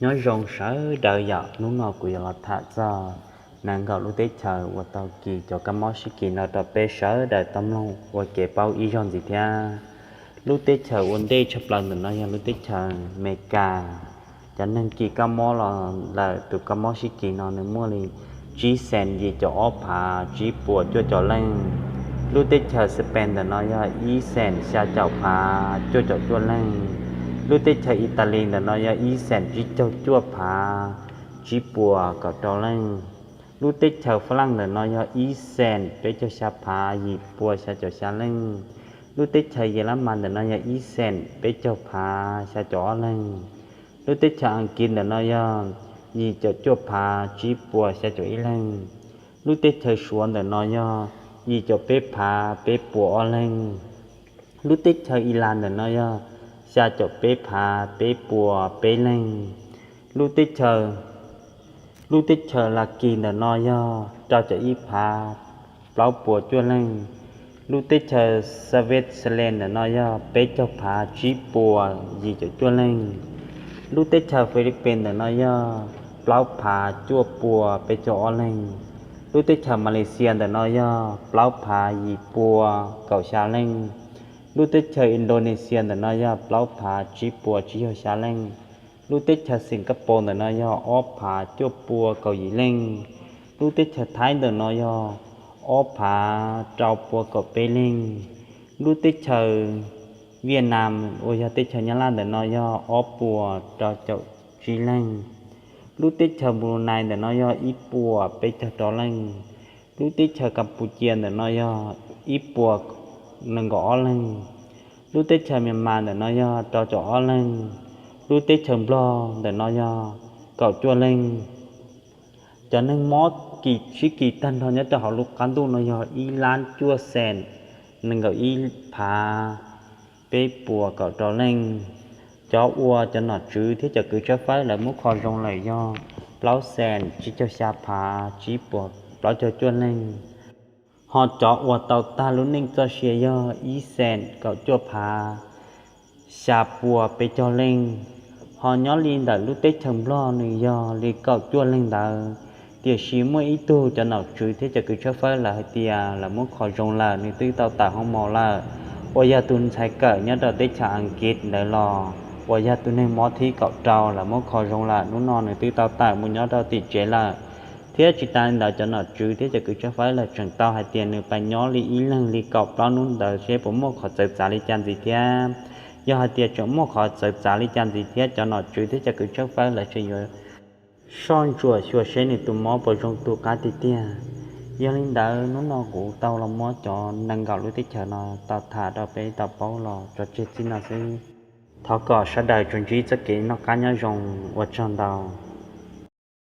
Nyob zoo sawv daws yom, hnub no kuv yuav los tham txog nees nkaum lub teb chaws uas tau kis cov kab mob sib kis no rau peb sawv daws tau mloog ua kev paub ib zaug ntxiv thiab. Lub teb chaws ua ntej tshaj plaws ntawm no yog lub teb chaws Amelikas. Cov neeg kis kab mob los lawm tus kab mob sib kis no nws muaj li tsib xees yim caum ob phav tsib puas cuaj caum leej. Lub teb chaws Spain ntawm no yog ib xees xya caum phav cuaj caum cuaj leej. Lub teb chaws Italy ntawm no yog ib xees tsib caug cuaj phav tsib puas kaum rau leej. Lub teb chaws Fab Laj ntawm no yog ib xees peb caug xya phav yim puas xya caum xya leej. Lub teb chaws Yelamas ntawm no yog ib xees peb caug phav xya caum ob leej. Lub teb chaws Askiv ntawm no yog yim caum cuaj phav tsib puas xya caum ib leej. Lub teb chaws Suav ntawm no yog yim caum peb phav peb puas ob leej. Lub teb chaws Ilas ntawm no yog xya caum peb phav peb puas peb leej. Lub teb chaws, lub teb chaws Laskis ntawm no yog rau caum ib phav plaub puas cuaj leej. Lub teb chaws Switzerland ntawm no yog peb caug phav tsib puas yim caum cuaj leej. Lub teb chaws Philippines ntawm no yog plaub phav cuaj puas peb caug ob leej. Lub teb chaws Malaysia ntawm no yog plaub phav yim puas kaum xya leej. Lub teb chaws Indonesia ntawm no yog plaub phav tsib puas tsib caug xya leej. Lub teb chaws Singapore ntawm no yog ob phav cuaj puas kaum yim leej. Lub teb chaws Thaib ntawm no yog ob phav rau puas kaum peb leej. Lub teb chaws Vietnam uas yog teb chaws Nyab Laj ntawm no yog ob puas rau caum tsib leej. Lub teb chaws Brunei ntawm no yog ib puas peb caug rau leej. Lub teb chaws Kampuchia ntawm no yog ib puas nees nkaum ob leej. Lub teb chaws Myanmar ntawm no yog rau caum ob leej. Lub teb chaws Nplog ntawm no yog kaum cuaj leej. Cov neeg mob kis sib kis tag nrho nyob rau hauv lub qab ntuj no yog ib lab cuaj xees nees nkaum ib phav peb puas kaum rau leej. Cov uas cov nom tswv thiab cov kws tshawb fawb lawv muab kho zoo lawm yog plaub xees tsib caug xya phav tsib puas plaub caug cuaj leej. Ho cov uas tau tag lub neej txoj sia yog ib xees kaum cuaj phav xya puas peb caug leej. Ho nyob li ntawm lub teb chaws Nplog nws yog li kaum cuaj leej ntawd, tiam sis muaj ib tug cov nom tswv thiab cov kws tshawb fawb lawv hais tias lawv muab kho zoo lawm, nws twb tau tawm hoo maus lawm, uas yog tus ntxhais kawm nyob rau teb chaws Askiv ntawd los uas yog tus neeg mob thib kaum rau lawv muab kho zoo lawm, hnub no nws twb tau tawm mus nyob rau tim tsev lawm. Thiab tsis tas li ntawd cov nom tswv thiab cov kws tshawb fawb lawv tseem tau hais tias nws pab nyob li ib leeg li kaum plaub hnub ntawd seb puas muaj qhov txawv txav li cas ntxiv thiab. Yog hais tias tseem muaj qhov txawv txav li cas ntxiv thiab cov nom tswv thiab cov kws tshawb fawb lawv tseem yuav soj ntsuam xyuas seb nws tus mob puas zoo tu qab tiag tiag. Yog li ntawd hnub no kuv tau los muab cov nees nkaum lub teb chaws no tau tham rau peb tau paub los tso tseg txij no xwb. Thov kom sawv daws tsuas ntsib txoj kev noj qab nyob zoo, ua tsaug ntau.